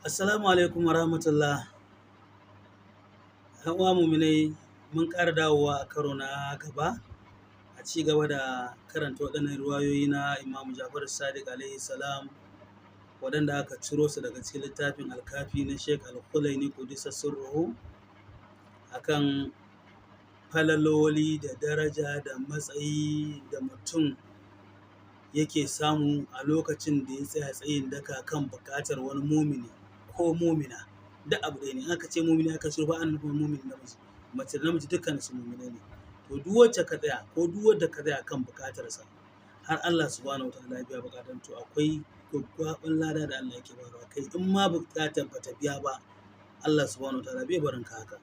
Assalamu alaikum wa rahmatullah. ‘Yan uwa muminai, mun ƙara dawowa a karo na gaba a ci gaba da karanta waɗannan ruwayoyi na Imam Ja'far Sadiq alaihi salam, waɗanda aka ciro su daga cikin littafin Alkafi na Sheikh Al-Khulaini Qudisa Sirruhu, akan falaloli da daraja da matsayi da mutum yake samu a lokacin da ya tsaya tsayin daka kan buƙatar wani mumini ko mumina. Duk abu ɗaya ne. In aka ce mumini aka ce ba ana nufin mumini namiji, mace da namiji dukkan su muminai ne. To duk wacce ka tsaya ko duk wanda ka tsaya kan buƙatarsa har Allah subhanahu wa ta'ala ya biya buƙatar, to akwai gwaggwaɓan lada da Allah yake bayarwa. Kai in ma buƙatar ba ta biya ba, Allah subhanahu wa ta'ala bai barin ka haka,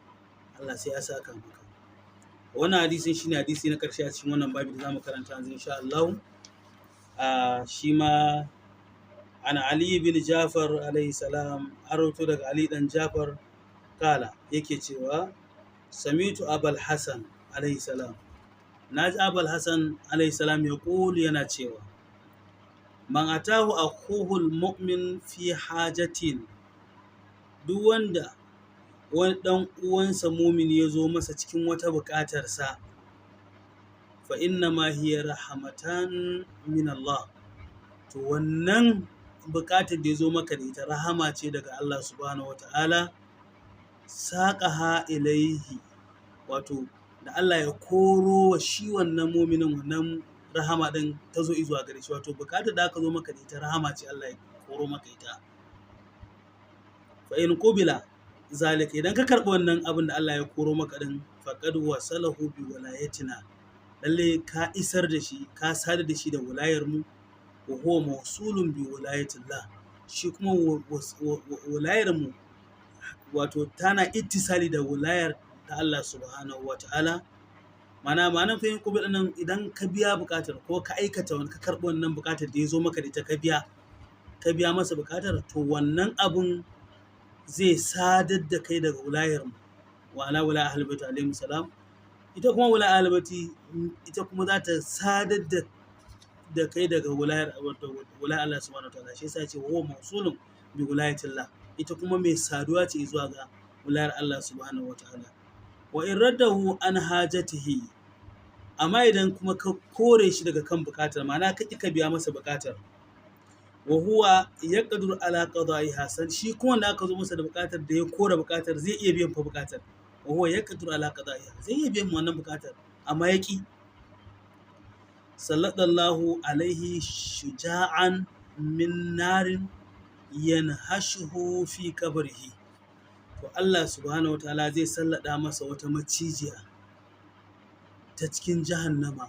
Allah sai ya saka maka. Wannan hadisin shine hadisi na ƙarshe a cikin wannan babi da zamu karanta yanzu insha Allah. Shi ma an Ali bin Jafar alaihi salam, an rawaito daga Ali dan Jafar, kala yake cewa samitu Abul Hasan alaihi salam, naji Abul Hasan alaihi salam ya ƙulu, yana cewa man atahu akhuhul mu'min fi hajatin, duk wanda wani ɗan uwansa mumini ya zo masa cikin wata buƙatarsa, fa inna ma hiya rahmatan min Allah, to wannan buƙatar da ya zo maka da ita rahama ce daga Allah subhanahu wata'ala, saqaha ilaihi, wato da Allah ya koro wa shi wannan muminin wannan rahama din ta zo izuwa gare shi. Wato buƙatar da aka zo maka da ita rahama ce Allah ya koro maka ita. Fa in qubila zalika, idan ka karɓi wannan abin da Allah ya koro maka din, faqad wasalahu bi walayatina, lalle ka isar da shi, ka sadar da shi da wilayar mu, wa huwa mawsulun bi wilayatillah, shi kuma wilayar mu wato tana ittisali da wilayar ta Allah subhanahu wa ta'ala. Mana ma'anar fahim qubila nan, idan ka biya buƙatar ko ka aikata wani ka karɓi wannan buƙatar da ya zo maka da ita, ka biya masa buƙatar, to wannan abun zai sadar da kai daga wilayar mu wa ala wala ahlul bait alaihi salam. Ita kuma wala ahlul bait, ita kuma za ta sadar da kai daga wilayar wilayar Allah subhanahu wa ta'ala. Shi yasa ya ce wa huwa mawsulun bi wilayatillah, ita kuma mai saduwa ce zuwa ga wilayar Allah subhanahu wa ta'ala. Wa in raddahu an hajatihi, amma idan kuma ka kore shi daga kan buƙatar, ma'ana ka ƙi ka biya masa buƙatar, wa huwa yaqdiru ala qada'iha, san shi kuma wanda aka zo masa da buƙatar da ya kore buƙatar zai iya biyan fa buƙatar, wa huwa yaqdiru ala qada'iha, zai iya biyan wannan buƙatar amma ya ƙi, sallallahu alaihi shuja'an min narin yanhashuhu fi qabrihi, to Allah subhanahu wa ta'ala zai sallada masa wata macijiya ta cikin jahannama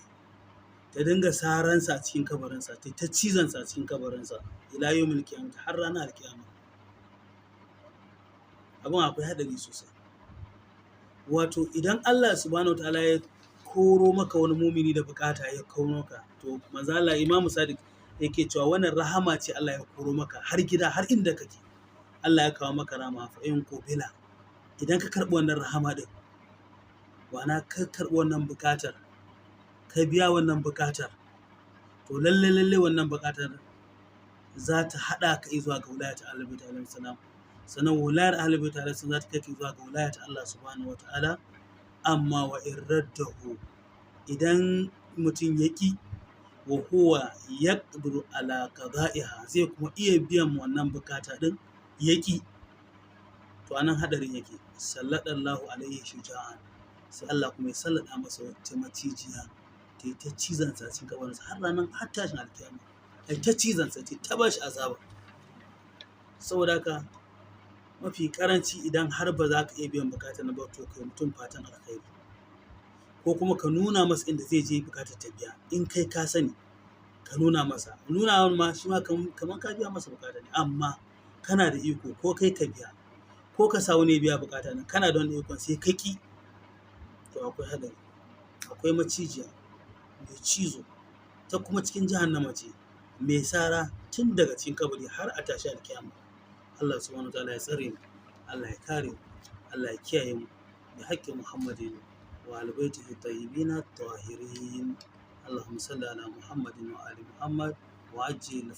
ta dinga saransa a cikin kabarinsa, ta cizonsa a cikin kabarinsa ila yawmil qiyamah, har ranar alkiyama. Abin akwai haɗari sosai. Wato idan Allah subhanahu wa ta'ala ya koro maka wani mumini da bukata ya kawo maka, to manzo Allah Imam Sadiq yake cewa wannan rahama ce Allah ya koro maka har gida, har inda kake. Allah ya kawo maka rahama. Fa in qubila, idan ka karɓi wannan rahama din, wana ka karɓi wannan bukatar, ka biya wannan bukatar, to lalle lalle wannan bukatar za ta haɗa ka zuwa ga wilayat Ahlul Bait alaihi salam. Sannan wilayar Ahlul Bait alaihi salam za ta kai ka zuwa ga wilayat Allah subhanahu wataala. Amma wa in raddahu, idan mutum ya ƙi, wa huwa yaqdiru ala qada'iha, zai kuma iya biyan wannan bukata din, ya ƙi, to anan hadarin yake. Sallallahu alaihi shuja'an, sai Allah kuma ya sallada masa wata macijiya ta yi ta cizon sa cikin kabarinsa har ranar har tashin alkiyama, ai ta cizon sa, ta ba shi azaba. Saboda haka mafi karanci, idan har ba za ka iya biyan bukatar na ba, to kai mutum fatan alkhairi, ko kuma ka nuna masa inda zai je bukatar ta biya. In kai ka sani, ka nuna masa, nuna ma shi ma kamar ka biya masa bukata ne. Amma kana da iko ko kai ka biya ko ka sa wani ya biya bukata nan, kana da wani ikon sai ka ki, to akwai hadari. Akwai macijiya mai cizo ta kuma cikin jahannama ce mai sara tun daga cikin kabari har a tashi alkiyama. Allah subhanahu wataala ya tsare mu, Allah ya kare mu, Allah ya kiyaye mu bi haqqi Muhammadin wa ahli baitihi tayyibin tahirin. Allahumma salli ala Muhammadin wa ali Muhammad wa ajjil.